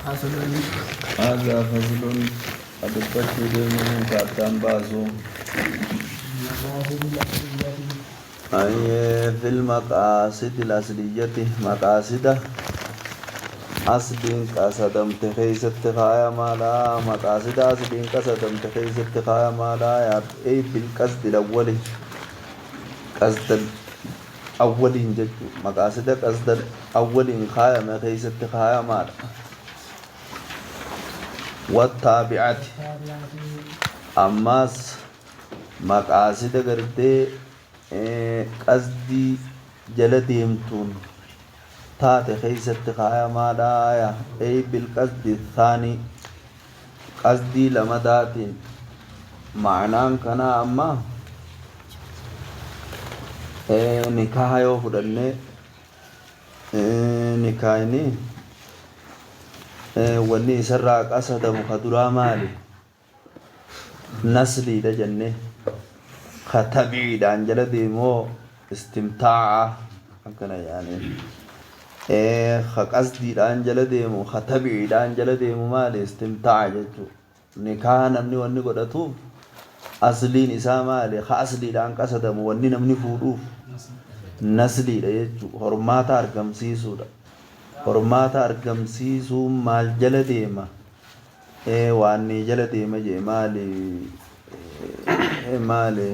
فصل. هذا فصل dubbachuu deemuun ka addaan baasu. المقاصد الأصلية. في المقاصد الأصلية، مقاصد أصلين قصدمت خيست خايا مالا، مقاصد أصلين قصدمت خيست خايا مالا، أي بالقصد الأول، قصد الأولين جدو، مقاصد قصد الأولين خايا ما خيست خايا مالا والتابعة. Ammaas maqaasida gartee qasdii jala deemtuun taate keeysatti kaayamaadhaaya, ey bilqasdi thaanii, qasdii lamadaatiin. Ma'anaan kanaa amma nikaha yoo fudhanne, nikaahni wanni isarraa qasadamu ka duraa maali? Nasliidha jenne. Ka tabiidhaan jala deemoo istimtaa'a akkana yaaniin. Ka qasdiidhaan jala deemu, ka tabiidhaan jala deemu maali? Istimtaa'a jechuu. Nikaha namni wanni godhatuuf asliin isaa maali? Ka asliidhaan qasadamu wanni namni fuudhuuf nasliidha jechuu, hormaata argamsiisuudha. Hormaata argamsiisuun maal jala deema? Waan jala deema jee maali? Maali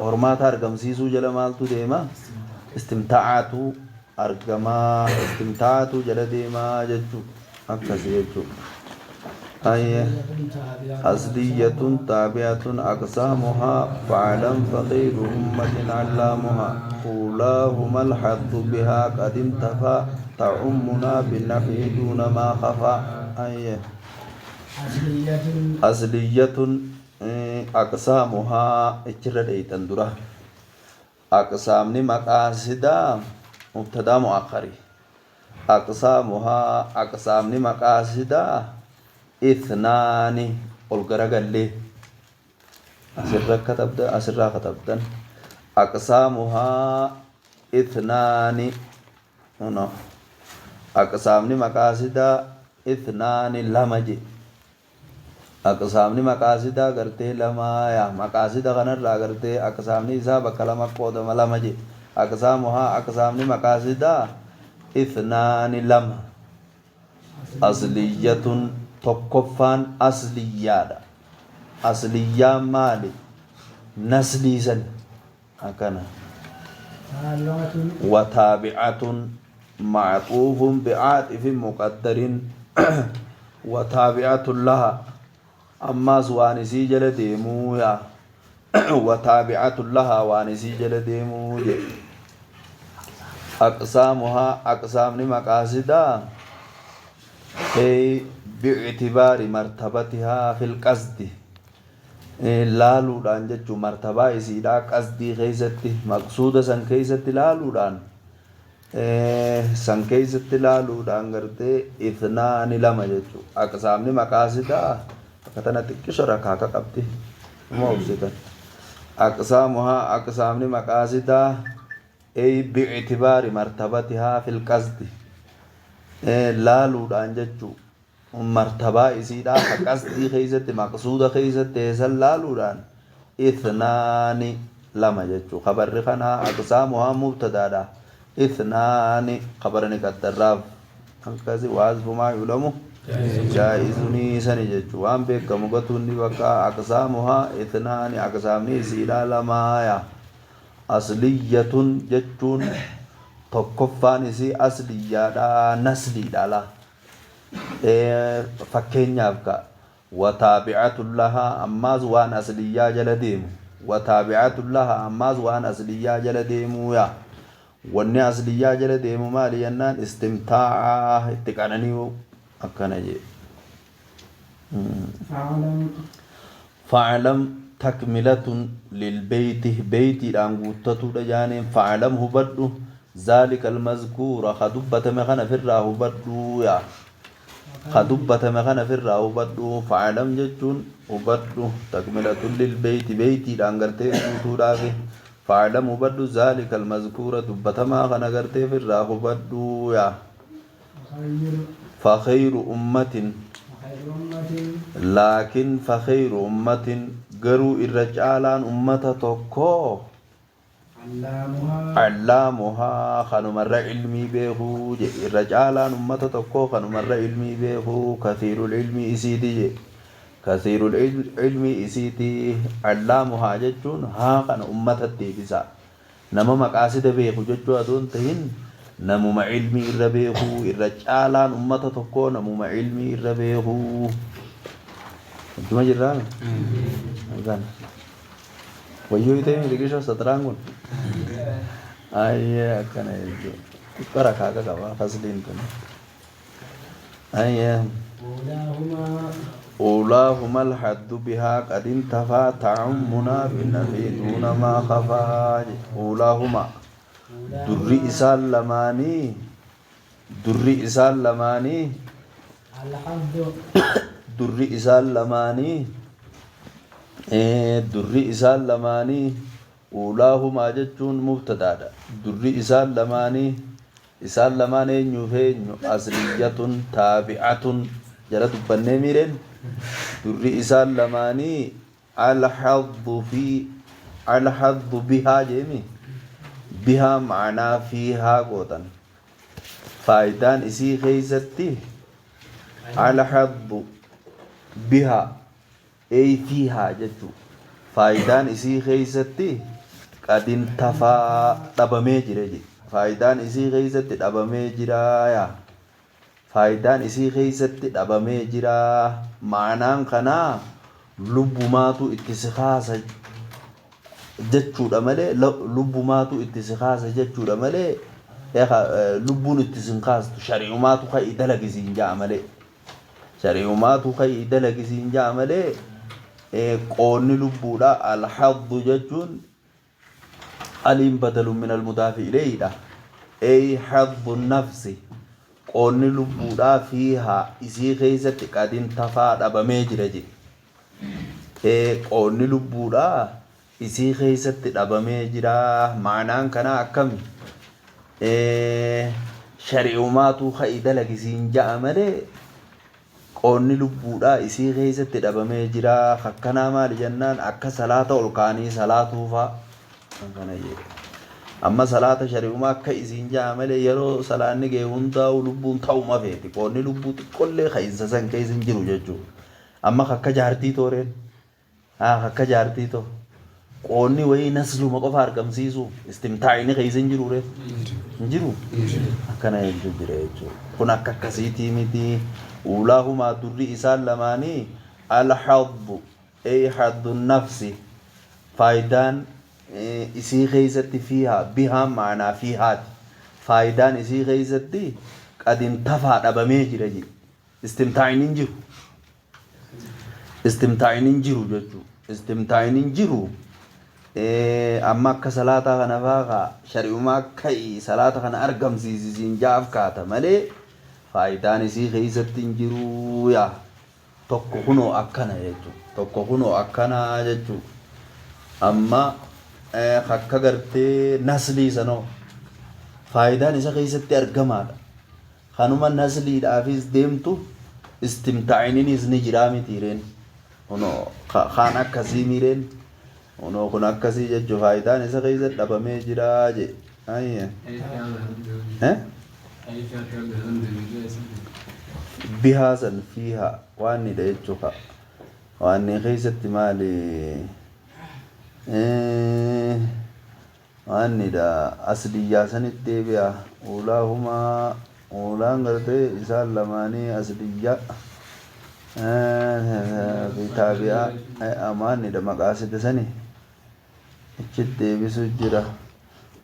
hormaata argamsiisuu jala maaltu deema? Istimtaa'aatu argamaa, istimtaa'aatu jala deemaa jechuu, akkasi jechuu. أي أصلية تابعة أقسامها، فاعلم فخير أمة علامها، أولاهما الحظ بها قد انتفى، تعمنا بالنفع دون ما خفى. أي أصلية. أصلية أقسامها اجرى ديتن درة. أقسامني مقاصدا مبتدا مؤخري. أقسامها، أقسامني مقاصدا اثنان ol garagallee asirra katabda, asirraa katabdan. Aqsaamuhaa ithnaani, no, aqsaamni maqaasidaa ithnaani, lama je. Aqsaamni maqaasidaa gartee lamaaya. Maqaasida kanarraa gartee aqsaamni isaa bakka lama qoodama, lama je. Aqsaamuhaa, aqsaamni maqaasidaa ithnaani, lama. Asliyatun, tokkoffaan asliyyaadha. Asliyyaan maali? Nasliisan akkana. تابعة. وتابعة معطوف بعاطف مقدر، وتابعة لها، أماس وانسي جل ديمو يا، وتابعة لها وانسي جل ديمو جي. أقسامها، أقسام مقاصدا، أي باعتبار مرتبتها في القصد، laaluudhaan jechuun, martabaa isiidhaa qasdii keessatti, maqsuuda san keessatti laaluudhaan, san keessatti laaluudhaan gartee ithnaani, lama jechuun. Aqsaamni maqaasidaa akka tana xiqqisho rakkaaka qabdi uma obsitan. Aqsaamuhaa, aqsaamni maqaasidaa, ay bi'itibaari martabatihaa fil qasdi, laaluudhaan jechuun, martabaa isiidhaa ka qasdii keessatti, maqsuuda keessatti san laaluudhaan ithnaani, lama jechuu. Kabarri kanaa aqsaamuhaa mubtadaadha. Ithnaani kabarani qaddarraaf akkasi. Waasfu maa yulamu jaa'izunii sani jechuu, waan beekamu gatuun ni bakka. Aqsaamuhaa ithnaani, aqsaamni isiidhaa lamaaya. Asliyatun jechuun tokkoffaan isii asliyyaadha, nasliidha la. Fakkeenyaaf ka wataabi'atun lahaa, ammaas waan asliyyaa jala deemu. Wataabi'atun lahaa, ammaas waan asliyyaa jala deemuu yaa. Wanni asliyyaa jala deemu maali jennaan, istimtaa'a, itti qanani'uu akkana jee. فاعلم. فاعلم تكملة للبيت، بيتي guuttatuudha jaaniin. فاعلم hubadhu، ذلك المذكور ka dubbatame kana firraa hubadhu yaa, ka dubbatame kana firraa hubadhu. فاعلم jechuun hubadhu. تكملة للبيت, beytiidhaan gartee guutuudhaafi. فاعلم hubadhu، ذلك المذكور dubbatamaa kana gartee firraa hubadhu yaa. فخير فخير أمة فخير أمة لكن فخير أمة garuu irra caalaan ummata tokkoo علامها علامها kanumarra ilmii beekuu je irra caalaan ummata tokkoo kanumarra ilmii beekuu كثير العلم isiiti je كثير العلم isiiti. علامها jechuun haa kana ummatatti deebisa, nama maqaasida beeku jechuu adoon tahin, namuma ilmii irra beekuu. Irra caalaan ummata tokkoo namuma ilmii irra beekuu. Juma jirraa kan wayyoo itee miidhagisho saxiraan kun ayyee akkana jechuudha. Xiqqoo rakaaqa qaba fasliin tun ayyee. أولاهما أولاهما الحد بها قد انتفى تعمنا بالنفي دون ما خفى. أولاهما durri isaan lamaanii, durri isaan lamaanii الحظ durri isaan lamaanii, durri isaan lamaanii. أولاهما jechuun mubtadaadha. Durri isaan lamaanii, isaan lamaan eenyuuf eenyu? أصلية تابعة jala dubbannee miireen. Durri isaan lamaanii الحظ في الحظ بها jeemi بها معنaa فيها gootan, faayidaan isii keeysatti. الحظ بها أي فيها jechuu, faayidaan isii keeysatti قد انتفى dhabamee jira je, faayidaan isii keeysatti dhabamee jira, faayidaan isii keeysatti dhabamee jira. Ma'anaan kanaa lubbumaatu itti si kaasa jechuudha malee, lubbumaatu itti si kaasa jechuudha malee, lubbuun itti sin kaastu, shari'umaatu ka'i dalagisiin ja'a malee, shari'umaatu ka'i dalagisiin ja'a malee. Qoonni lubbuudha. الحظ jechuun aliin بدل من المضاف إليه dha. أي حظ النفس, qoonni lubbuudha, فيها isii keeysatti, قد انتفى dhabamee jira jedhe. Qoonni lubbuudha isii keeysatti dhabamee jira. Ma'anaan kanaa akkami? Shari'umaatu ka'i dalagisiin ja'a malee, qoonni lubbuudha isii keeysatti dhabamee jira. Akkanaa maali jennaan, akka salaata ol kaanii salaatuufaa akkana jedhe. Amma salaata shari'umaa akka isiin ja'a malee, yeroo salaanni ga'e hundaa'u lubbuun ta'uma feeti. Qoonni lubbuu xiqqollee ka'insa san keessa hin jiru jechuudha. Amma akka jaartii tooreen haa akka jaartii too qoonni wayii nasluma qofa argamsiisu, istimtaa'ini keessa hin jiru ree, hin jiru. Akkana jechuu jira jechuudha. Kun akka akkasiitii miti. أولاهما durri isaan lamaanii الحظ أي حظ النفس, faayidaan isii keeysatti, فيها بها معنaa فيها ti, faayidaan isii keeysatti قد انتفى dhabamee jira jedhe. Istimtaa'in hin jiru, istimtaa'in hin jiru jechuu, istimtaa'in hin jiru. Amma akka salaataa kana faa kaa shari'umaa ka'i salaata kana argamsiisisiin jaaf kaata malee, faayidaan isii keeysatti hin jiru yaa. Tokko kunoo akkana jechuu, tokko kunoo akkana jechuu. Amma akka gartee naslii sanoo faayidaan isa keessatti argamaadha. Kanuma nasliidhaafis deemtu, istimtaa'ininis ni jiraa mitiireen? Kunoo kaan akkasii miireen? Kunoo kun akkasii jechuu, faayidaan isa keessatti dhabamee jiraa je. Ayya. Eh? بها san فيها waan ni dha jechuu ka waan ni keessatti maali waan ni dha asliyyaa sanitti deebi'a. أولاهما uulaan gartee isaan lamaanii asliyyaa fi taabi'aa amaan ni dha maqaasida sani achitti deebisu jira.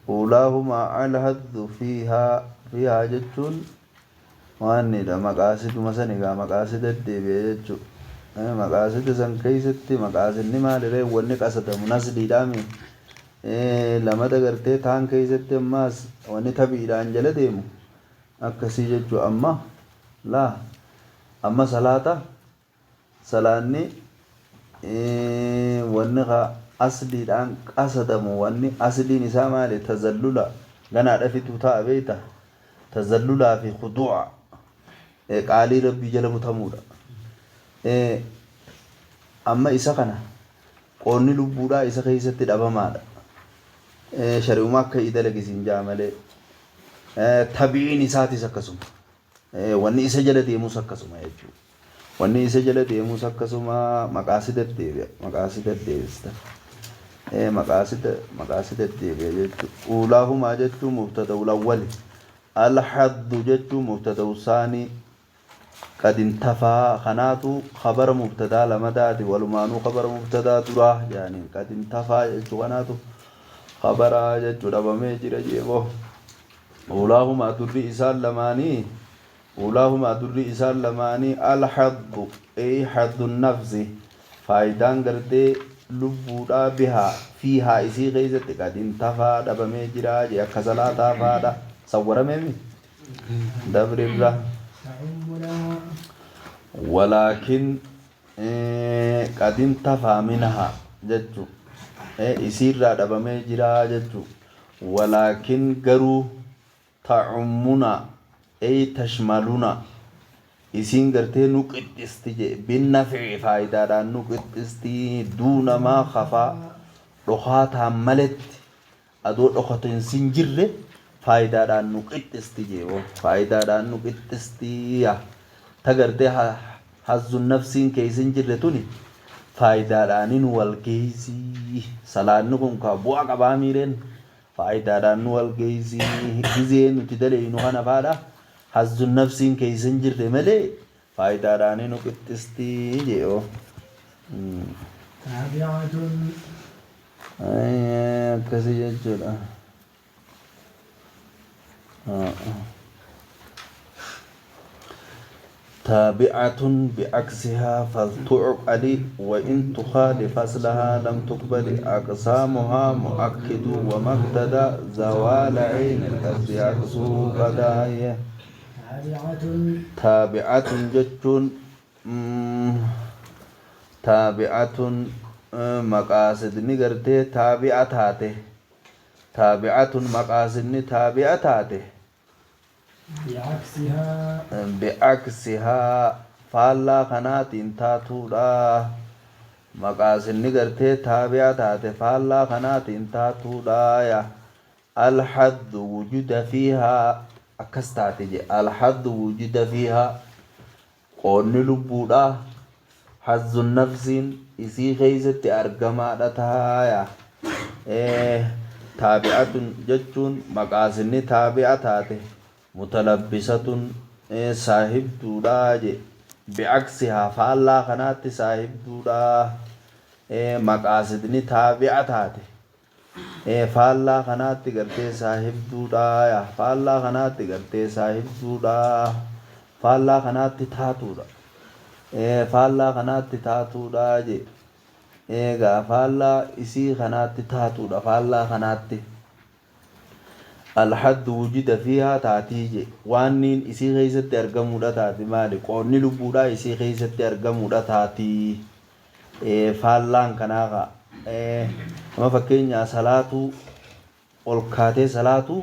أولاهما الحظ فيها, فيها jechuun waan ni dha maqaasiduma sani gaa maqaasida deebi'e jechuu. Maqaasida san keeysatti maqaasidni maaliree? Wanni qasadamu nasliidhaami. Lamada gartee taan keeysatti ammaas wanni tabiidhaan jala deemu akkasii jechuu. Amma laa, amma salaata salaanni wanni ka asliidhaan qasadamu, wanni asliin isaa maali? Tazallula ganaadha fituu ta'a beeyta, tazallulaa fi khuduuca. Qaalii rabbii jala butamuudha. Amma isa kana qoonni lubbuudhaa isa keessatti dhabamaadha. Shari'uma akka dalagi siin jaa malee. Tabi'iin isaatis akkasuma. Wanni isa jala deemus akkasuma jechuudha. Wanni isa jala deemus akkasuma maqaa si deddeebi'a. Maqaa si deddeebista. Maqaa si maqaa si deddeebi'a jechuudha. Uulaahumaa jechuun mubtada'ul awwali. Alhaddu jechuun mubtada'u saanii. Qad intafaa kanaatu khabara mubtadaa lamadaati walumaanuu khabara mubtadaa duraa jaaniin qad intafaa jechuu kanaatu khabara jechuu dhabamee jira jeeboo. Uulaahumaa durri isaan lamaanii uulaahumaa durri isaan lamaanii alhaddu ay haddu nafsi faayidaan gartee lubbuudhaa bihaa fiihaa isii keessatti qad intafaa dhabamee jira jee akka salaataa faadha sawwarameemi dabrirra. تعمنا Walaakin qad intafaa minhaa jechu isiirraa dhabamee jira jechu walaakin garuu tacummuna ay tashmaluna isiin gartee nu qixxisti jee binnafici faayidaadhaan nu qixxisti duunamaa kafaa dhokaataan maletti adoo dhokateen sin jirre faayidaadhaan nu qixxisti jee faayidaadhaan nu qixxisti yaa ta gartee hazzun nafsiin keessa hin jirre tuni faayidaadhaan nu wal geessii salaanni kun ka bu'aa qabaa miireen faayidaadhaan nu wal geessii gizee nuti daleeynu kana faadha hazzun nafsiin keessa hin jirre malee faayidaadhaan nu qixxistii jee oo. تابعة Akkasii jechuudha. تابعة بعكسها فلتعقل وإن تخالف أصلها لم تقبل أقسامها مؤكد وما اقتدى زوال عين القصد عكسه قضايا تابعة تابعة جتون تابعة مقاصد نقرتي تابعة تاته تابعة مقاصد تابعة تاته بعكسها bi'aksihaa faallaa kanaatiin taatuudha maqaasinni gartee taabi'a taate faallaa kanaatiin taatuudha ya alhaddu wujuda fiihaa akkas taate je alhaddu wujuda fiihaa qoonni lubbuudha hazzun nafsiin isii keeysatti argamaadha taaya taabi'atun jechuun maqaasinni taabi'a taate mutalabbisatun saahibduudha je bi'aksihaa faallaa kanaatti saahibduudha maqaasidni taabi'a taate faallaa kanaatti gartee saahibduudha yaa faallaa kanaatti gartee saahibduudha faallaa kanaatti taatuudha faallaa kanaatti taatuudha je eegaa faallaa isii kanaatti taatuudha faallaa kanaatti alhaddu wujida fiihaa taatii je waanniin isii keessatti argamuudha taati maali qoonni lubbuudha isii keessatti argamuudha taatii faallaan kanaa kaa amma fakkeenyaa salaatuu ol kaatee salaatuu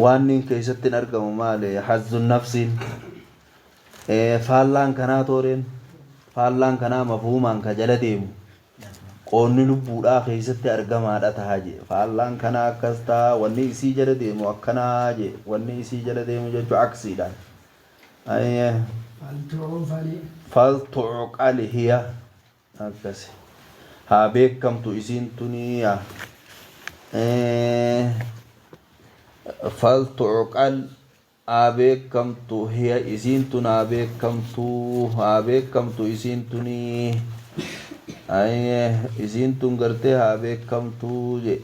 waanniin keessatti hin argamu maali hazzun nafsiin faallaan kanaa tooreen faallaan kanaa mafhuumaan ka jala deemu qoonni lubbuudhaa keessatti argamaadha taha je faallaan kanaa akkas taha wanni isii jala deemu akkanaa je wanni isii jala deemu jechuu aksiidhaan Ayyee. فلتعفل faltucqali hiya akkas haa beekamtu isiin tuniya faltucqal haa beekamtu hiya isiin tun haa beekamtu haa beekamtu isiin tunii Ayyee, isiin tun gartee haa beekamtu je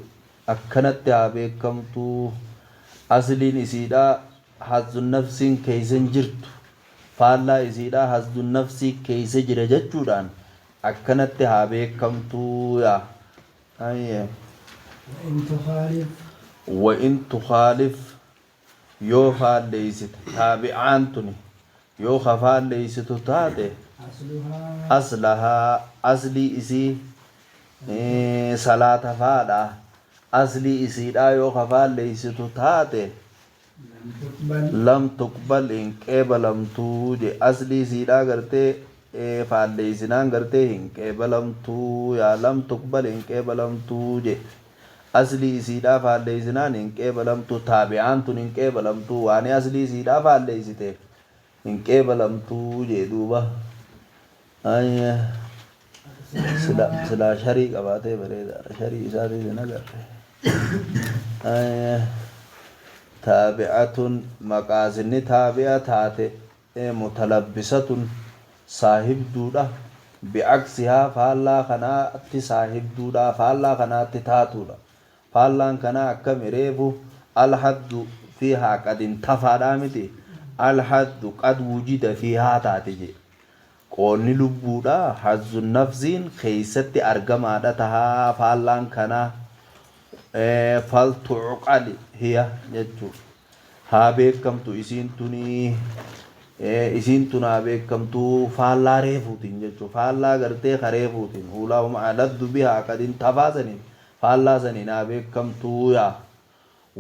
akkanatti haa beekamtu asliin isiidha hazzun nafsiin keessa hin jirtu faallaa isiidha hazzun nafsii keessa jira jechuudhaan akkanatti haa beekamtu yaa Ayyee. وإن تخالف وإن تخالف yoo faalleeysite taabi'aan tuni yoo ka faalleeysitu taate أصلها aslahaa aslii isii salaata faadha aslii isiidha yoo ka faalleeysitu taate لم تقبل. Lam tuqbal, hin qeebalamtuu je. Aslii isiidhaa gartee faalleeysinaan gartee hin qeebalamtuu yaa. Lam tuqbal, hin qeebalamtuu je. Aslii isiidhaa faalleeysinaan hin qeebalamtuu. Taabi'aan tun hin qeebalamtuu, waan aslii isiidhaa faalleeysiteef hin qeebalamtuu je. Duuba sila silaa sharii qabaatee bareedaadha. Sharii isaatii sin agarre. Taabi'atun, maqaasinni taabi'a taate, mutalabbisatun, saahibduudha, bi'aksihaa, faallaa kanaatti saahibduudha, faallaa kanaatti taatuudha. Faallaan kanaa akkami reefu? Alhaddu fiihaa qad intafaadhaa miti, alhaddu qad wujida fiihaa taate je. Qoonni lubbuudha, hazzu nafsiin keeysatti argamaadha tahaa faallaan kanaa. Faltucqali hiya jechuu, haa beekamtu isiin tunii, isiin tun haa beekamtu faallaa reefuutiin jechuu, faallaa gartee kareefuutiin ulaahuma aladdu bihaa qad intafaa saniin, faallaa saniin haa beekamtuu yaa.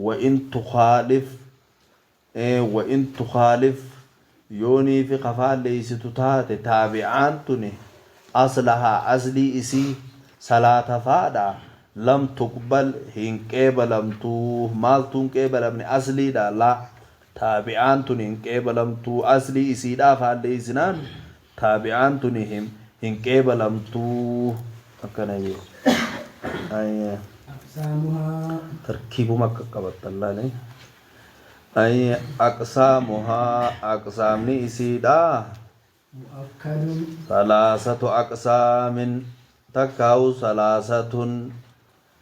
Wa in tukhaalif, wa in tukhaalif, yoonii fi kafaalleeysitu taate taabi'aan tuni aslahaa, aslii isii salaata faadha, lam tuqbal, hin qeebalamtuu. Maaltu hin qeebalamne? Asliidha la. Taabi'aan tun hin qeebalamtuu. Aslii isiidhaa faalleeysinaan taabi'aan tun hin qeebalamtuu, akkana jee. أقسامها. Tarkiibuma akka qabattan laale. Aqsaamuhaa, aqsaamni isiidhaa مؤكد. ثلاثة أقسام, takkaawu ثلاثة.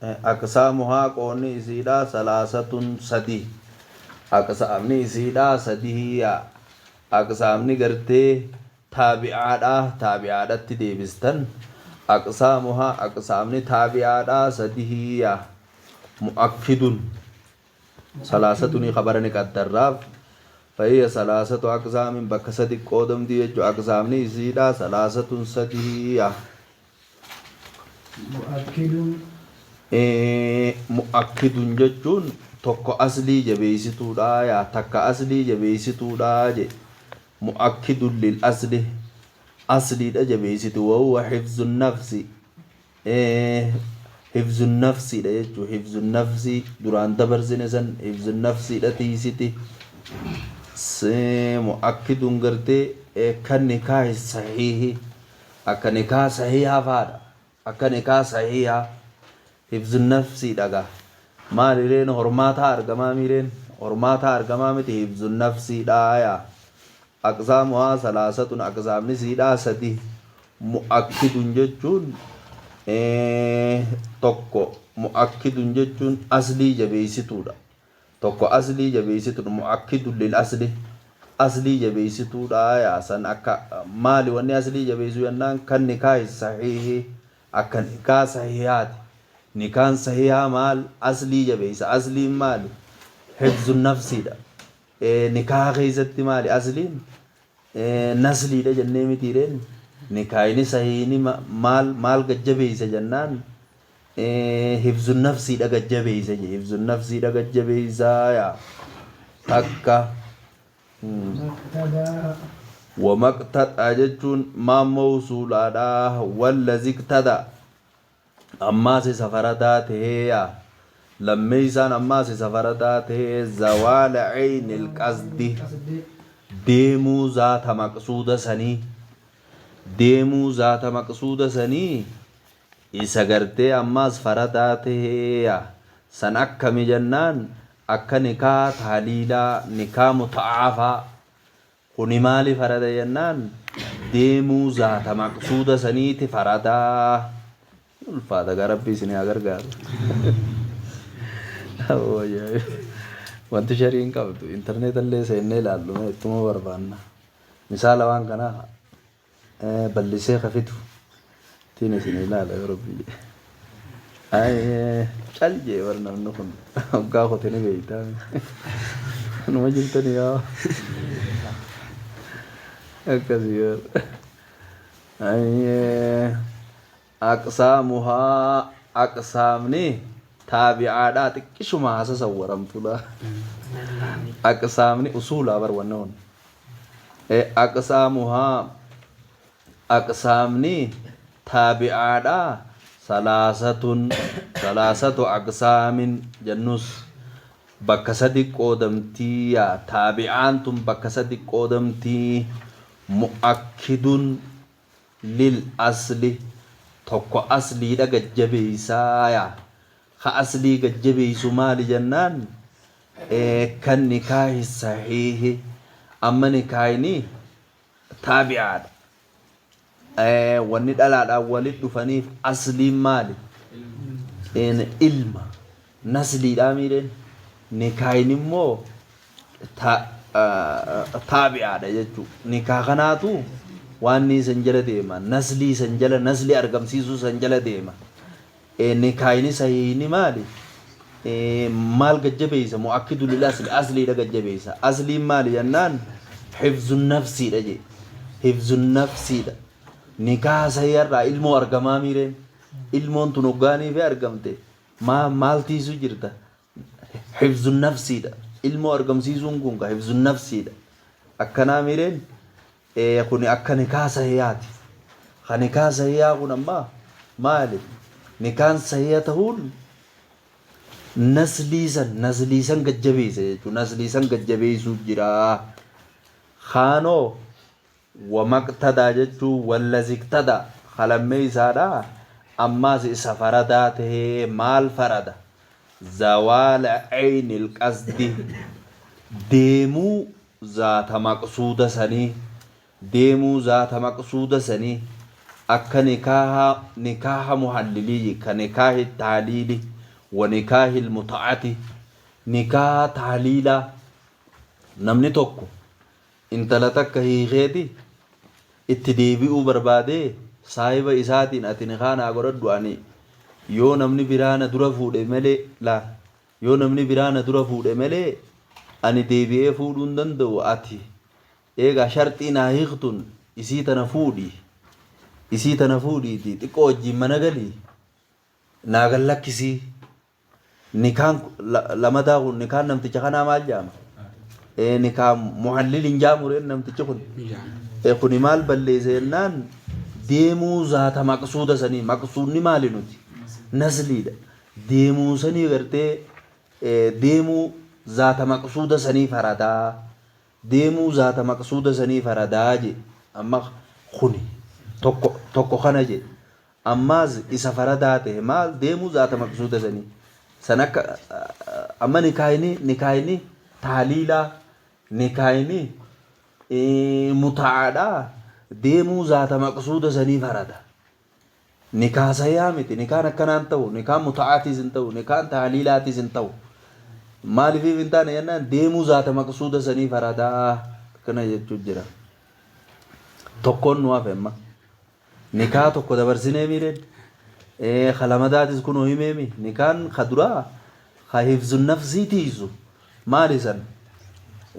Aqsaamuhaa, qoonni isiidhaa, ثلاثة, sadi. Aqsaamni isiidhaa sadii. Aqsaamni gartee taabi'aadhaa, taabi'aadhatti deebistan. Aqsaamuhaa, aqsaamni taabi'aadhaa sadii. مؤكد, ثلاثة خبر qaddarraaf. فهي ثلاثة أقسام, bakka sadi qoodamti jechuu. Aqsaamni isiidha ثلاثة, sadii. مؤكد. مؤكد jechuun tokko aslii jabeessituudha yaa, takka aslii jabeessituudha je. مؤكد للأصل, asliidha jabeessitu. وهو حفظ النفس, حفظ النفس dha jechuu. حفظ النفس duraan dabarsine san حفظ النفس dha tiisiti. مؤكد gartee كالنكاح الصحيح, akka nikaa sahihaa faadha, akka nikaa sahihaa. حفظ النفس dhaga maalireen? Hormaataa argamaa mireen, hormaataa argamaa miti? حفظ النفس dhaaya. أقسامها ثلاثة, aqsaamni siidhaa sadi. مؤكد jechuun tokko, مؤكد jechuun aslii jabeessituudha. Tokko aslii jabeessituudha, مؤكد للأصل, aslii jabeessituudha yaa. San akka maali wanni aslii jabeessu jennaan? كالنكاح الصحيح, akka nikaa sahihaati. Nikaan sahihaa maal aslii jabeessa? Asliin maali? حفظ النفس dha. Nikaa keessatti maali asliin? Nasliidha jennee mitiireen? Nikaayini sahiini maal maal gajjabeessa jennaan, حفظ النفس dha gajjabeessa je. حفظ النفس dha gajjabeessaa yaa takka. مقتضى. وما اقتضى jechuun maan mawsuulaadha. والذي اقتضى, ammaas safarataa taheeya. Lammeeysaan ammaas safarataa tahee زوال عين القصد, قصد. deemuu zaata maqsuuda sanii, deemuu zaata maqsuuda sanii isa gartee ammaas faradaa taheeya. San akkami jennaan, akka nikaa tahliilaa, nikaa muta'aafaa. Kuni maali farada jennaan, deemuu zaata maqsuuda saniiti faradaa. Ulfaata gaa, rabbii isin haa gargaaru. Wanti shariin qabdu intarneet illee seennee ilaallu mee ittuma barbaanna. Misaala waan kanaa bal'isee kafitu ittiin isin ilaala yoo rabbi jedhe. Cal jee bar, namni kun hoggaa kote ni beektaa. Numa jirtani yaa akkasii bar. أقسامها, aqsaamni taabi'aadhaa xiqqishuma haasa sawwaramtudha. Aqsaamni usuulaa bar wanna hun. Aqsaamuhaa aqsaamni taabi'aadha salaasatun salaasatu aqsaamin jennus bakka sadi qoodamtii yaa taabi'aan tun bakka sadi qoodamtii mu'akkidun lil asli tokko asliidha gajjabeeysaa yaa ka aslii gajjabeeysu maali jennaan kan nikaahi sahiihi amma nikaahini taabi'aadha wanni dhalaadhaan walit dhufaniif asliin maali ilma nasliidhaa miidheen nikaahini immoo taabi'aadha jechuu nikaa kanaatu waan ni san jala deema naslii san jala naslii argamsiisuu san jala deema nikaahini sahiihni maali maal gajjabeeysa mu'akkidu lil asli asliidha gajjabeeysa asliin maali jennaan hifzu nafsiidha je hifzu nafsiidha nikaa sahiiharraa ilmoo argamaa miireen ilmoon tun hoggaanii fi argamte maal tiisu jirta hifzu nafsiidha ilmoo argamsiisuun kun ka hifzu nafsiidha akkanaa miireen kuni akka nikaa sahihaati ka nikaa sahihaa kun ammaa maali nikaan sahiha tahuun naslii san gajjabeessa jechuudha naslii san gajjabeessuu jira kaanoo wamaqtadaa jechuu wallaziktadaa kalammee isaadha ammaas isa faradaa tahee maal farada zawaala aynil qasdi deemuu zaata maqsuuda sanii deemuu zaata maqsuuda sanii akka nikaaha muhallilii ka nikaahi taaliili wa nikaahi muta'ati nikaaha taaliilaa namni tokko intala takka hiikeeti itti deebi'uu barbaadee saahiba isaatiin ati nikaa naa godhadhu ani yoo namni biraa na dura fuudhe malee laa yoo namni biraa na dura fuudhe malee ani deebi'ee fuudhuu hin danda'u ati eegaa sharxii naa hiiktun isii tana fuudhi isii tana fuudhiiti xiqqoo wajjiin mana galii naa gallakkisii nikaan lamadaa kun nikaan namticha kanaa maal jedhama nikaa muhallil hin jaamureen namtichi kun kuni maal balleesse jennaan deemuu zaata maqsuuda sanii maqsuudni maali nuti nasliidha deemuu sanii gartee deemuu zaata maqsuuda sanii faradaa deemuu zaata maqsuuda sanii faradaa je amma kuni tokko tokko kana je ammaas isa faradaa ta'e maal deemuu zaata maqsuuda sanii san akka amma nikaahini taaliilaa nikaahini mutaadha deemuu zaata maqsuuda sanii farada nikaa sahihaa miti nikaan akkanaan ta'u nikaan muta'aatiis hin ta'u nikaan taaliilaatiis hin ta'u maaliif hin taane jennaan deemuu zaata maqsuuda sanii faradaa akkana jechuu jira tokkoon nu hafe amma nikaa tokko dabarsinee miireen kalamadaatis kunoo himeemi nikaan ka duraa ka hifzu nafsii tiisu maali san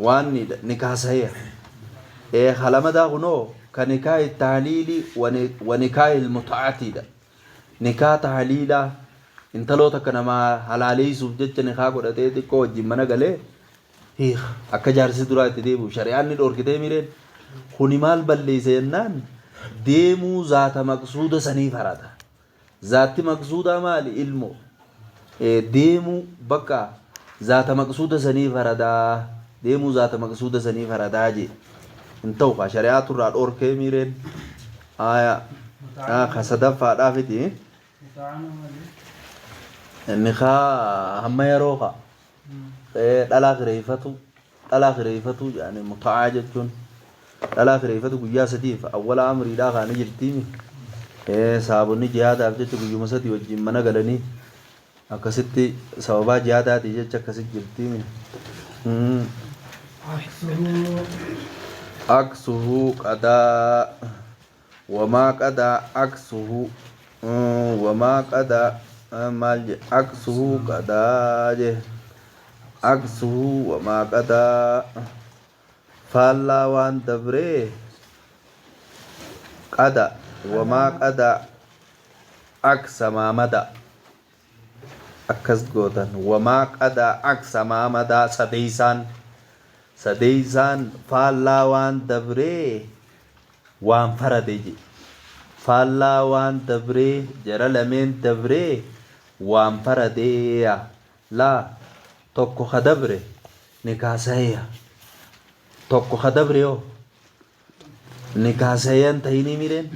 waan nikaa sahiha kalamadaa kunoo ka nikaahi tahliili wa nikaahi muta'atiidha nikaa tahliilaa intaloo takka namaa halaaleessuuf jecha nikaa godhatee xiqqoo wajjin mana galee hiika akka jaarsi duraa itti deebi'u shari'aan ni dhoorkitee mireen kuni maal balleessa jennaan deemuu zaata maqsuuda sanii farada zaatti maqsuudaa maali ilmoo deemuu bakka zaata maqsuuda sanii faradaa deemuu zaata maqsuuda sanii faradaa jee hin ta'u kaa shari'aatu irraa dhoorkee mireen aya ka sadaffaadhaafiti nikaa hamma yeroo ka dhalaa kireeffatu yaani muta'aa jechuun dhalaa kireeffatu guyyaa sadiif awwala amriidhaa kaanii jirtiimi saabonni jihaadaaf jecha guyyuma sadii wajjin mana galanii akkasitti sababaa jihaadaatii jecha akkasitti jirtiimi. Aksuhu qadaa wamaa qadaa aksuhu wamaa qadaa maal je aksuhu qadaa je aksuhu wamaa qadaa faallaa waan dabree qada wamaa qadaa aksa maamada akkas gootan wamaa qadaa aksa maamadaa sadeeysaan Sadeeysaan faallaa waan dabree waan farade je. Faallaa waan dabree jara lameen dabree waan faradeeya. Laa tokko ka dabre nikaa sahiha. Tokko ka dabre hoo nikaa sahihan tahinii mireen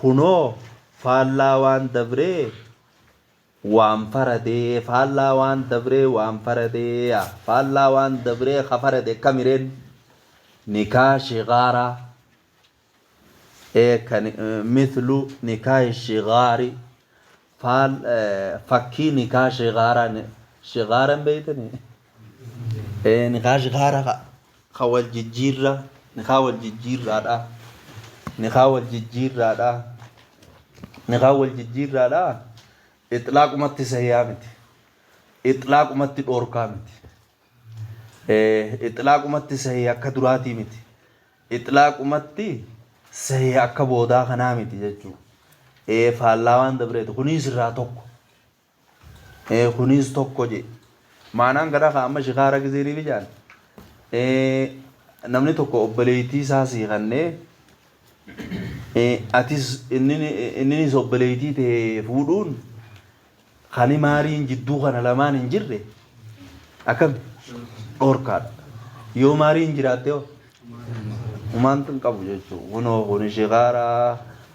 kunoo faallaa waan dabree waan faradee faallaa waan dabree waan faradeeya faallaa waan dabree ka farade kamireen nikaa shigaaraa ee kan mithlu nikaa shigaari faal fakkii nikaa shigaaraa shigaaran beeytani ee nikaa shigaara ka wal jijjiirra nikaa wal jijjiirraadha nikaa wal jijjiirraadha nikaa wal jijjiirraadha ixlaaqumatti sahihaa miti ixlaaqumatti dhoorkaa miti ixlaaqumatti sahii akka duraatii miti ixlaaqumatti sahii akka boodaa kanaa miti jechuu faallaa waan dabreeti kunis irraa tokko kunis tokko je maanaan gara ka amma shikaara gizeerii bijaan namni tokko obboleettii isaa sii kannee atis inninis obboleettii ta'e fuudhuun kani maariin jidduu kana lamaan hin jirre akkam dhorkaadha. Yoo maariin jiraatte hoo humaan hin qabu jechuudha. Kunoo kun shikaara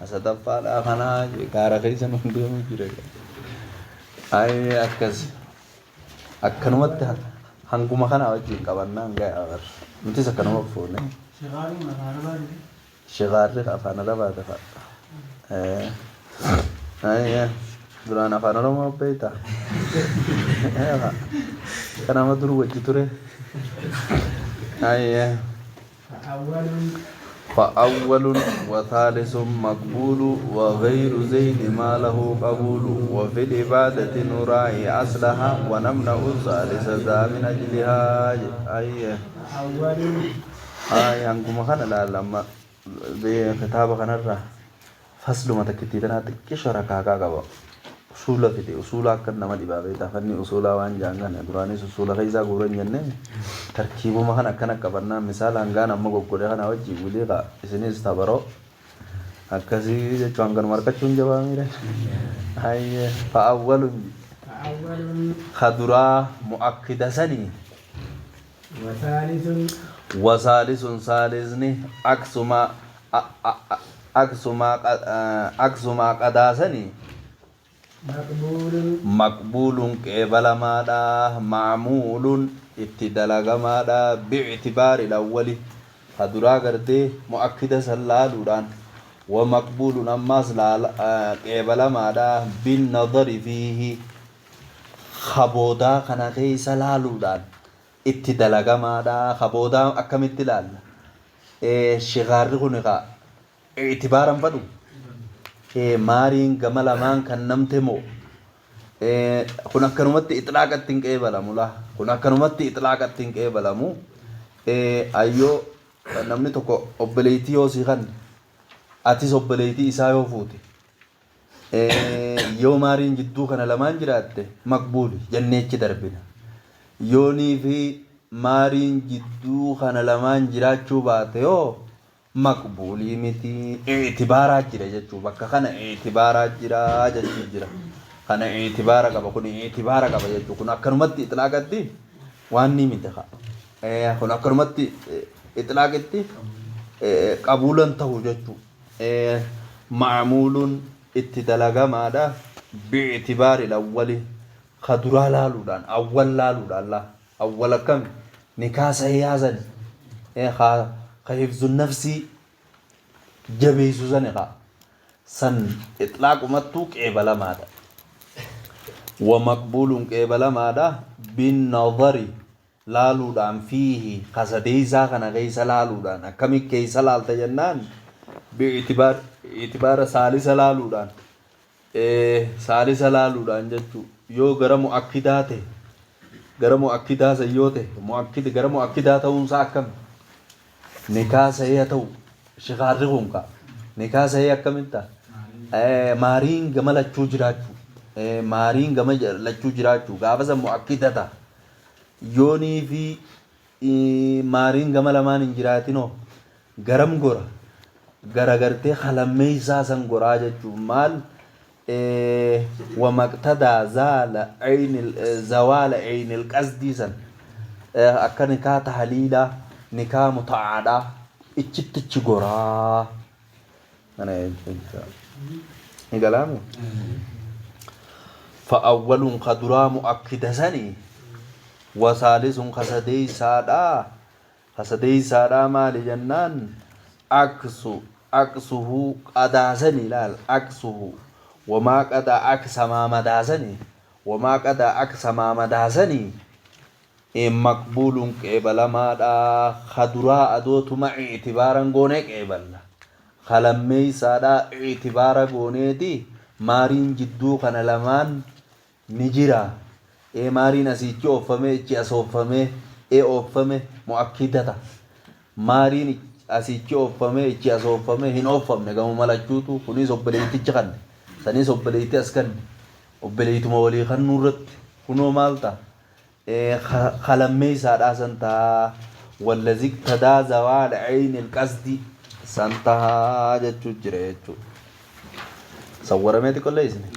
asadaffaadha kanaa gaara keessa nu deemu jira. Ay akkas akkanumatti hanguma kana wajjin qabannaan ga'a bar. Nutis akkanuma fuune. Shigaariin afaan Arabaa jedhe. Shigaarri afaan Arabaati fa'a. Ay duraan afaan Oromoo beektaa? Kanama dur wajji ture. Ay فأول فأول وثالث مقبول وغير زين ما له قبول وفي العبادة نراعي أصلها ونمنع الثالث ذا من أجلها أي فأول أي hanguma kana laalama kitaaba kanarra fasluma takkittii tanaa xiqqisho rakaakaa qaba usuula fide usuula akka nama dhibaa beektaa fanni usuulaa waan jaan kana duraanis usuula keessaa guuran jennee tarkiibuma kana akkana qabannaa misaala hangaan amma goggodhe kana wajjin wilii qa isinis tabaroo akkasii jechuun hanganuma harkachuun jabaa miire hayyee fa'awwalun فأول kaduraa mu'akkida sanii وثالث وثالث ثالثني عكس ما عكس ما عكس ما قداسني مقبول مقبول قبل ما معمول اتدلغ ما باعتبار الأول خدرا غرتي مؤكد سلالودان ومقبول أماس قبل ما بالنظر فيه خبودا كان كيس لالودان itti dalagamaadha kaboodaa akkamitti ilaalla shigaarri kun egaa itibaaran fadhu maariin gama lamaan kan namte moo kun akkanumatti ixlaaqatti hin qeebalamu laa kun akkanumatti ixlaaqatti hin qeebalamu ayyoo namni tokko obboleettii yoo sii kanne atis obboleettii isaa yoo fuute yoo maariin jidduu kana lamaan jiraatte maqbuuli jenneechi darbina yoonii fi maariin jidduu kana lamaan jiraachuu baate yoo maqbuulii miti itibaaraa jira jechuu bakka kana itibaaraa jira jechuu jira kana itibaara qaba kun itibaara qaba jechuu kun akkanumatti ixlaaqatti waan ni miti ka kun akkanumatti ixlaaqatti qabuulan ta'u jechuu macmuuluun itti dalagamaadha bi'itibaari lawwali ka duraa laaluudhaan awwal laaluudhaan laa awwal akkami nikaa sahihaa sani ka hifzu nafsii jabeessu sani ka san ixlaaqumattuu qeebalamaadha ومقبول قبلمادا بالنظر laaluudhaan فيه kasadeeysaa kana keessa laaluudhaan akkami keessa laalta jennaan bi'itibaar itibaara saalisa laaluudhaan saalisa laaluudhaan jechuu yoo gara mu'akkidaa ta'e gara mu'akkidaa san yoo ta'e mu'akkid gara mu'akkidaa ta'uunsaa akkam nikaa sahii haa ta'u shikaarri kun ka nikaa sahii akkamitta maariin gama lachuu jiraachuu maariin gama lachuu jiraachuu gaafa san mu'akkida ta'a yoonii fi Maariin gama lamaan hin jiraatinoo garam gora? Gara gartee halammeeysaa san goraa jechuun maal? Wamaqtadaa zaala zawaala eynil qasdii san, akka nikaa tahaliilaa, nikaa muta'aadhaa ichittichi goraa kana jechuudha. Ni galaame? Fa'awwaluun ka duraa mu'akkida sanii, wasaalisuun ka sadeeysaadhaa. Ka sadeeysaadhaa maali jennaan, aksu aqsuhu qadaasanii laal, aqsuhu wamaa qadaa aksamaa madaasanii, wamaa qadaa aksamaa madaasanii maqbuuluun qeebalamaadha. Ka duraa adootuma ictibaaran goonee qeeballa, ka lammeeysaadha ictibaara gooneeti maariin jidduu kana lamaan ni jira. Ee, maariin asiichi ooffame, ichi as ooffame, ee ooffame mu'akkidata. Maariin asiichi ooffame, ichi as ooffame, hin ooffamne gamu malachuutu kunis obboleeytichi kanne, sanis obboleeyti as kanne, obboleeytuma walii kannuu irratti kunoo maal ta'a? Ka lammeeysaadhaa san ta'a. Wallazi iqtadaa zawaala aynil qasdi san tahaa jechuu jira jechuu. Sawwaramee xiqqollee isni.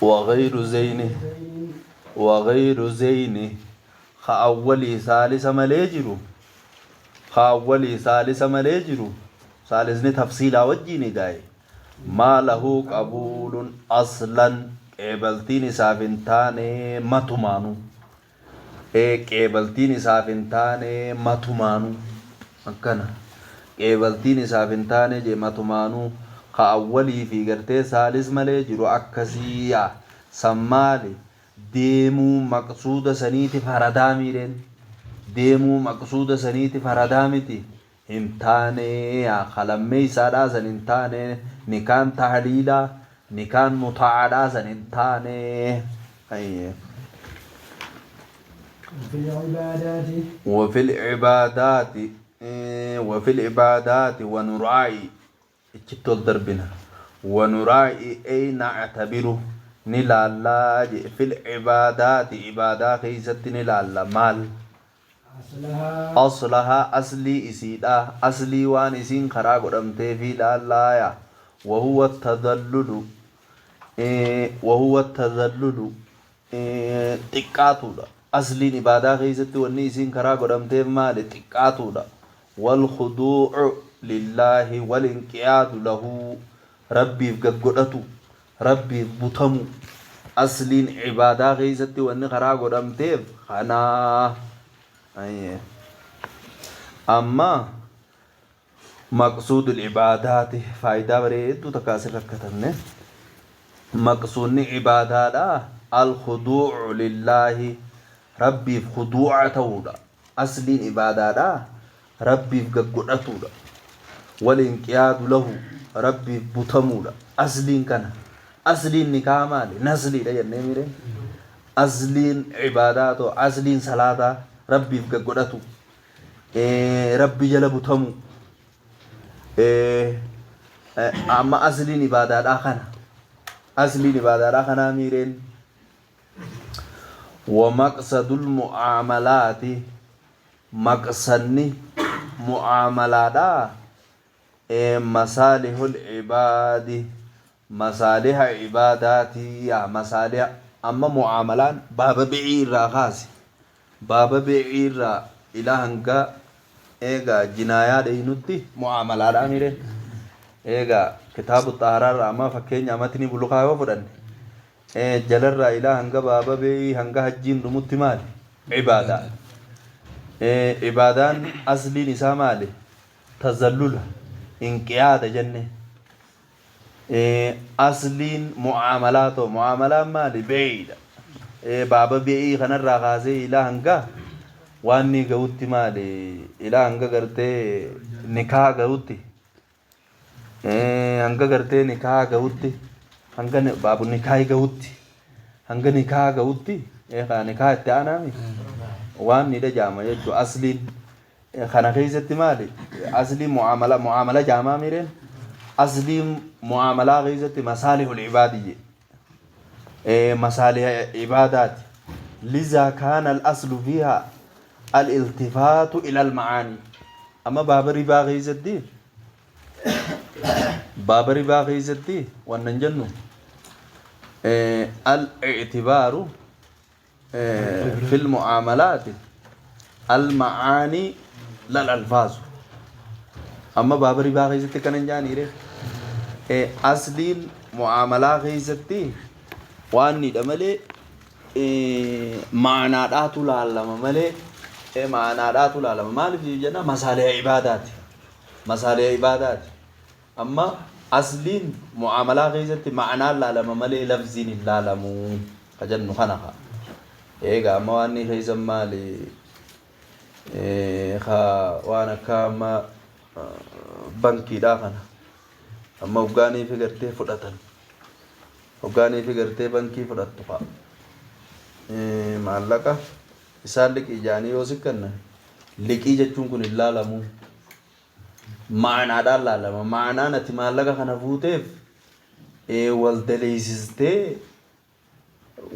وغير زينه، وغير زينه ka awwalii saalisa malee jiru, ka awwalii saalisa malee jiru, saalisni tafsiilaa wajjiin gaaye, maa lahu qabuulun aslan, qeebaltiin isaaf hin taane matumaanu. Qeebaltiin isaaf hin taane matumaanu, akkana qeebaltiin isaaf hin taane jee matumaanuu. Ka awwalii fi gartee saalis malee jiru akkasii san maali? Deemuu maqsuuda saniitiif haradaa miidheen, deemuu maqsuuda saniitiif haradaa miti, hin taane. Kalammee isaadhaa san hin taane, nikaan tahliilaa, nikaan mutaadhaa san hin taane. وفي العبادات. وفي العبادات، وفي العبادات ونراعي ichitti darbina. ونراعي أي نعتبره نلالا في العبادات، عبادة keeysatti nilaalla maal? أصلها. أصلها aslii isiidha, aslii waan isiin karaa godhamteefi laallaya. وهو التذلل، وهو التذلل xiqqaatuudha. Asliin ibaadaa keeysatti wanni isiin karaa godhamteef maali? Xiqqaatuudha. والخضوع لله والانقياد له, rabbiif gaggodhatu, rabbiif butamu. Asliin ibaadaa keeysatti wanni karaa godhamteef kanaa. Amma مقصود العبادات, faayidaa bareedduu takka asirra katabne. Maqsuudni ibaadaadha الخضوع لله, rabbiif khuduuca ta'uudha. Asliin ibaadaadha rabbiif gaggodhatuudha. والانقياد له, rabbiif butamuudha asliin kana. Asliin nikaa maali? Nasliidha jennee mire. Asliin ibaadaa ta'u, asliin salaataa rabbiif gaggodhatu, rabbi jala butamu. Amma asliin ibaadaadhaa kana, asliin ibaadaadhaa kanaa miireen. ومقصد المعاملات, maqsanni mucaamalaadhaa مصالح العباد, masaaliha cibaadaati yaa masaaliha. Amma mucaamalaan baaba bi'ii irraa kaase, baaba bi'ii irraa ilaa hanga eegaa jinaayaa dheeynutti mucaamalaadhaa mire. Eegaa kitaabu xaaraarraa amma fakkeenya amatni bulukaa yoo fudhanne, jalarraa ilaa hanga baaba beeyii hanga hajjiin dhumutti maali? Cibaadaa. Cibaadaan asliin isaa maali? Tazallula, inqiyaada jenne. Asliin mucaamalaa ta'u, mucaamalaan maali? Beeyiidha. Baaba beeyii kanarraa kaasee ilaa hanga waan ni gahutti maali? Ilaa hanga gartee nikaa gahutti, hanga gartee nikaa gahutti, hanga baabu nikaa gahutti, hanga nikaa gahutti, nikaa itti aanaami waan ni jaama jechuu. Asliin kana keessatti maali asliin mucaamala? Mucaamala jaamaa mireen. Asliin mucaamalaa keessatti مصالح العباد, masaaliha ibaadaati. لذا كان الأصل فيها الالتفات إلى المعاني. أما باب ربا غيزتي، باب ربا غيزتي وننجنو الاعتبار في المعاملات المعاني لا الألفاظ. أما باب ربا غيزتي كان جاني ري أصلين معاملة غيزتي واني دملي معنى laalama malee maanaadhaatu laalama. Maaliif jenna? Masaalee ibaadaati, masaalee ibaadaati. Amma asliin mu'aamalaa keessatti ma'anaan laalama malee lafziin hin laalamu ka jennu kana ka eega. Amma waan ni keessan maali ka waan akka amma bankiidhaa kana, amma hoggaanii fi gartee fudhatan, hoggaanii fi gartee bankii fudhattu fa'a maallaqa isaan liqii jaanii yoo si kennan, liqii jechuun kun hin laalamu, maanaadhaan laalama. Maanaan ati maallaqa kana fuuteef wal daleessistee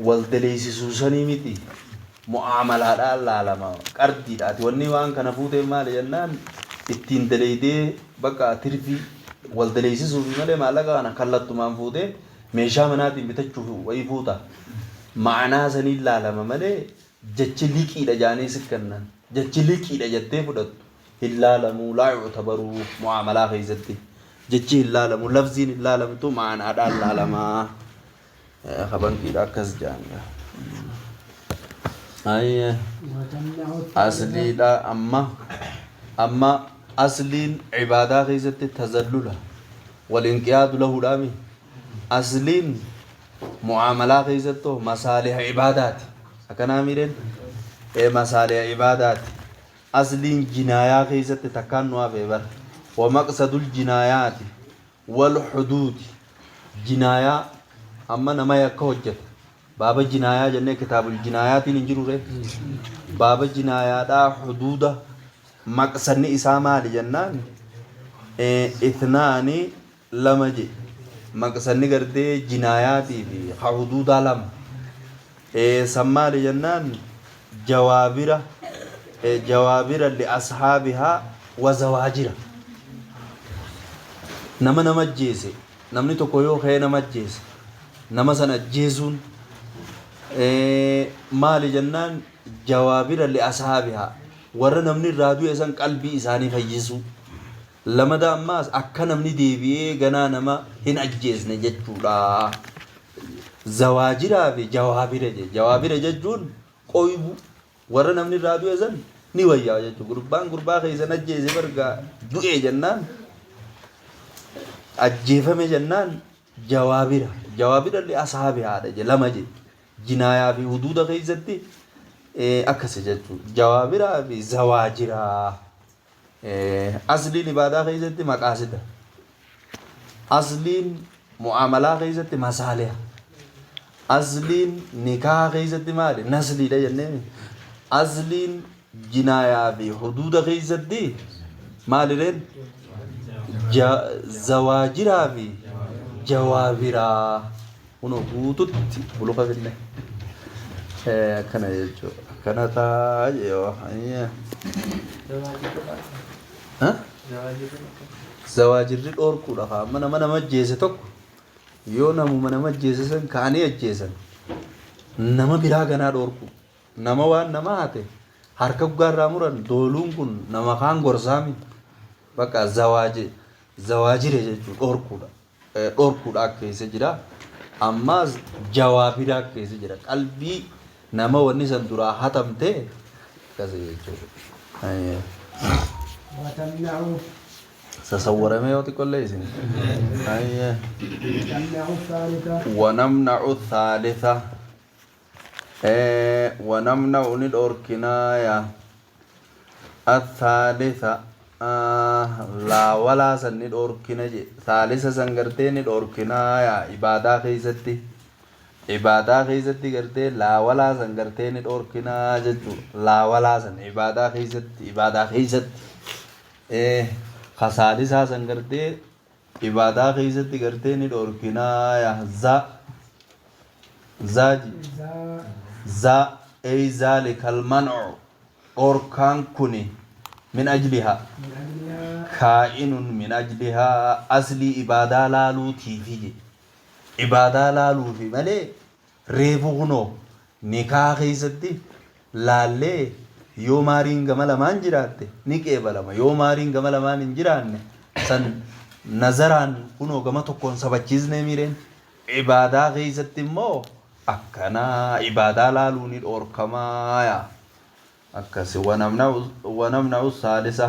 wal daleessisuu sanii miti, mu'aamalaadhaan laalama, qardiidha. Ati wanni waan kana fuuteef maali jennaan, ittiin daleeydee bakka tirfii wal daleessisuuf malee maallaqa kana kallattumaan fuutee meeshaa manaatiin bitachuuf wayii fuuta. Ma'anaa saniin laalama malee jechi liqiidha jaanii si kennan, jechi liqiidha jettee fudhattu hin laalamu. Laa yuctabaruu mu'aamalaa keessatti jechi hin laalamu, lafziin hin laalamtu, ma'anaadhaan laalamaa. Kabankiidha akkas jaanga. Ayye. وتمنع الثالثة. Asliidha. Amma asliin cibaadaa keessatti tazallula walinqiyaadu lahuudhaami. Asliin mu'aamalaa keessatto masaaliha ibaadaati, akkanaa miidhen masaaliha ibaadaati. Asliin jinaayaa keessatti takkaan nu hafe bar. Wamaqsadul jinaayaati wal xuduudi. Jinaayaa amma nama yakka hojjete, baaba jinaayaa jennee kitaabul jinaayaatiin hin jiru re. Baaba jinaayaadhaa xuduuda maqsanni isaa maali jennaan, ithnaani lama je. Maqsanni gartee jinaayaatii fi xuduudaa lama. San maali jennaan, jawaabira jawaabira liashaabihaa wa zawaajira. Nama nama ajjeese, namni tokko yoo ka'ee nama ajjeese, nama sana ajjeesuun maali jennaan, jawaabira liashaabihaa, warra namni irraa du'e san qalbii isaanii fayyisuu. Lamada ammaas akka namni deebi'ee ganaa nama hin ajjeesne jechuudha. Zawaajiraa fi jawaabira je. Jawaabira jechuun qoybu warra namni irraa du'e san ni wayyaa jechuudha. Gurbaan gurbaa keessan ajjeese bargaa du'e jennaan, ajjeefame jennaan, jawaabira jawaabira li ashaabi haadha je lama je. Jinaayaa fi huduuda keessatti akkasi jechuudha. Jawaabiraa fi zawaajiraa. Asliin ibaadaa keessatti maqaasida. Asliin mu'aamalaa keessatti masaaliha. Asliin nikaa keessatti maali? Nasliidha jennee. Asliin jinaayaa fi huduuda keessatti maalireen? Zawaajiraa fi jawaabiraa. Kunoo guututti buluka finne. Akkana jechuudha. Akkana taa yoo. Zawaajirri dhoorkuudha. Amma nama nama ajjeese tokko yoo namuma nama ajjeese san ka'anii ajjeesan, nama biraa ganaa dhoorku. Nama waan nama hate harka guggaarraa muran dooluun kun nama kaan gorsaami. Bakka zawaajire jechuudha, dhoorkuudha. Dhoorkuudha akka keessa jira. Ammaas jawaabira akka keessa jira. Qalbii nama wanni san duraa hatamte akkasi jechuudha. وتمنع Sasawwaramee yoo xiqqollee isin. وتمنع الثالثة. ونمنع الثالثة، ونمنع ندوركنايا الثالثة لا ولا سن ندوركنا جي ثالثة سنغرتي ندوركنايا. عبادة خيستي، عبادة خيستي غرتي لا ولا سنغرتي ندوركنا ججو. لا ولا سن عبادة خيستي، عبادة خيستي خسالسة سنغرتي عبادة خيستي غرتي ندوركنايا. زا زاجي. ذا. za. Ay zaalika almancu dhorkaan kuni min ajlihaa من أجلها. Kaa'inun min ajlihaa aslii ibaadaa laaluutiifi je ibaadaa laaluufi malee reefu kunoo nikaa keessatti laallee yoo maariin gama lamaan jiraatte ni qeebalama, yoo maariin gama lamaan hin jiraanne san nazaraan kunoo gama tokkoon sabachiisnee miireen ibaadaa keessatti immoo akkanaa ibaadaa laaluu ni dhoorkamaaya. Akkasi wanamna'u saalisa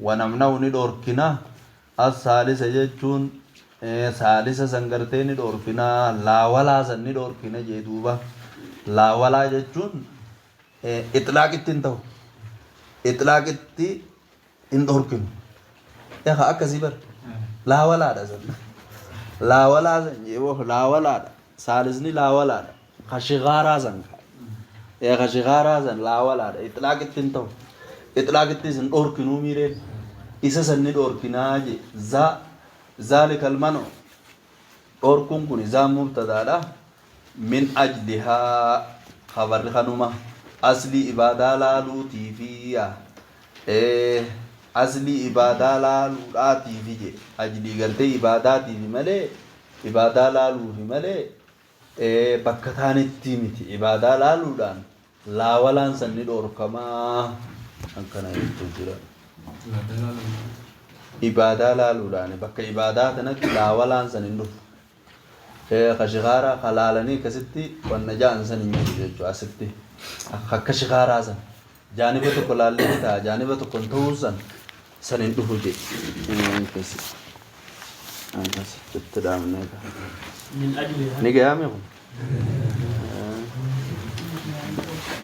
wanamna'u ni dhoorkina as saalisa jechuun saalisa san gartee ni dhoorkina, laawalaa san ni dhoorkina jee. Duuba laawalaa jechuun itlaaqitti hin ta'u, itlaaqitti hin dhoorkinu. Egaa akkasii bar laawalaadha san, laawalaa san jeeboo laawalaadha, saalisni laawalaadha, kashigaaraa san ka kashigaaraa san laawalaadha, itlaaqitti hin ta'u, itlaaqitti hin dhoorkinuu miireen isa san ni dhoorkinaa je. Za zaalika almanu dhoorkuun kun izaa mubtadaadha, min ajlihaa kabarri kanuma aslii ibaadaa laaluutiifi aslii ibaadaa laaluudhaatiifi je ajlii gartee ibaadaatiifi malee ibaadaa laaluufi malee bakka taanitti miti, ibaadaa laaluudhaan laawalaan san ni dhoorkamaa akkana jechuu jira. Ibaadaa laaluudhaan bakka ibaadaa kanatti laawalaan san hin dhufu, kashikaaraa kalaalanii akkasitti wanna ja'an san hin jiru jechuudha. Asitti akka shikaaraa san jaaniba tokko laallee ni ta'a, jaaniba tokko hin ta'uu san san hin dhufu je. Akkasi akkasitti dhaabnee من أجلها. Ni gayaame kun.